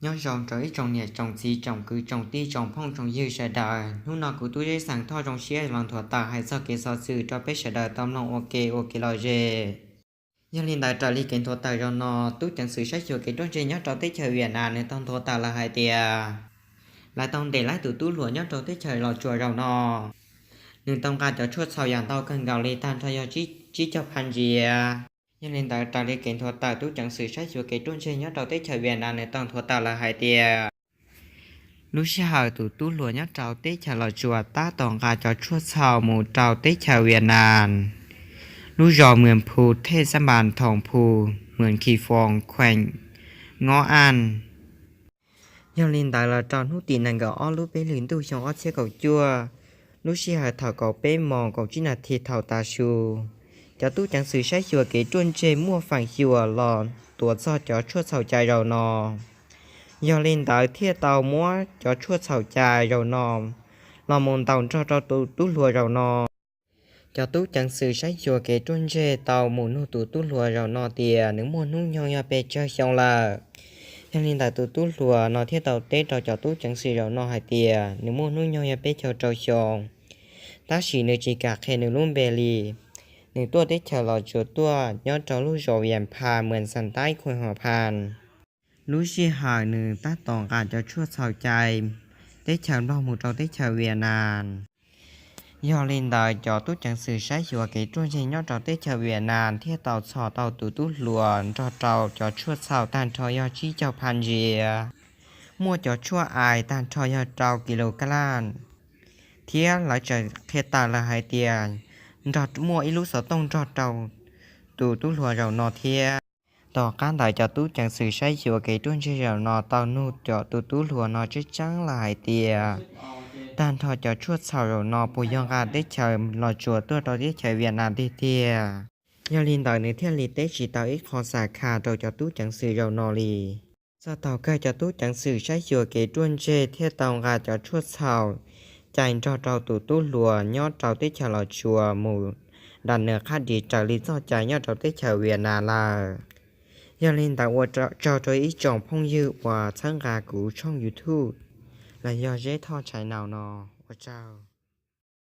Nyob zoo rau ib tsoom niam tsoom txiv tsoom kwv tsoom tij tsoom phooj tsoom ywg sawv daws, hnub no kuv Tub Zeb Xeem Thoj zoo siab los nthuav tawm hais txog kev xov xwm rau peb sawv daws tau mloog ua ke ua kev lom zem. Yog li ntawd raws li kev nthuav tawm zaum no, tub ceev xwm saib xyuas kev ruaj ntseg nyob rau teb chaws Vietnam nws tau nthuav tawm lawm hais tias lawv tau ntes laib tus tub hluas nyob rau teb chaws Los Tsuas zaum no, nws tau nqa cov tshuaj txhaum yam ntau kawg nkaus li tag nrho yog tsib caug phav ntsiav. Yog li ntawd raws li kev nthuav tawm tub ceev xwm saib xyuas kev ruaj ntseg nyob rau teb chaws Vietnam nws tau nthuav tawm lawm hais tias lub sij hawm tus tub hluas nyob rau teb chaws Los Tsuas tab tom nqa cov tshuaj txhaum mus rau teb chaws Vietnam, lub zos Mường Phu, thej xab npas thoom Phu, mường Khi Phong, khueem Ngob Aj. Yog li ntawd los rau hnub tim nees nkaum ob lub peb hlis ntuj xyoo ob txhiab kaum cuaj, lub sij hawm thaum kaum peb moos kaum tsib nas this thaum tav su, cov tub ceev xwm saib xyuas kev ruaj ntseg muaj feem xyuam los tuav txog cov tshuaj txhaum cai zaum no. Yog li ntawd thiaj tau muab cov tshuaj txhaum cai zaum no los mus ntaus nrog rau tus tub hluas zaum no. Cov tub ceev xwm saib xyuas kev ruaj ntseg tau mus nug tus tub hluas zaum no tias nws muaj hnub nyoog yog pes tsawg xyoo lawm. Yog li ntawd tus tub hluas no thiaj tau teb rau cov tub ceev xwm zaum no hais tias nws muaj hnub nyoog yog peb caug rau xyoo, tab sis nws tsis kam qhia nws lub npe li. Nws tuaj teb chaws Los Tsuas tuaj nyob rau lub zos Vias Phas, mường Xas Taib, khueem Hos Phas. Lub sij hawm nws tab tom nqa cov tshuaj txhaum cai teb chaws Nplog mus rau teb chaws Vietnam. Yog li ntawd cov tub ceev xwm saib xyuas kev ruaj ntseg nyob rau teb chaws Vietnam thiaj tau txhom tau tus tub hluas nrog rau cov tshuaj txhaum tag nrho yog tsib caug phav ntsiav, muaj cov tshuaj ais tag nrho yog rau kis lus kas laj, thiab lawv tseem qhia tawm lawm hais tias nrog muaj ib lub xov tooj nrog rau tus tub hluas zaum no thiab. Tom qab ntawd cov tub ceev xwm saib xyuas kev ruaj ntseg zaum no tau nug cov tus tub hluas no tseeb tseeb lawm hais tias tag nrho cov tshuaj txhaum zaum no puas yog nqa teb chaws Los Tsuas tuaj rau teb chaws Vietnam tiag tiag. Yog li ntawd nws thiaj li teb tsis tau ib qho xam khas rau cov tub ceev xwm zaum no li. Txog thaum kawg cov tub ceev xwm saib xyuas kev ruaj ntseg thiaj tau nqa cov tshuaj txhaum cai nrog rau tus tub hluas nyob rau teb chaws Los Tsuas mus dam nws qhab dis raws li txoj cai nyob rau teb chaws Vietnam lawm. Yog li ntawd ua tsaug rau ib tsoom phooj ywg uas txhawb nqa kuv tshooj YouTube los yog Zeb Thoj Tshais Naus no. Ua tsaug.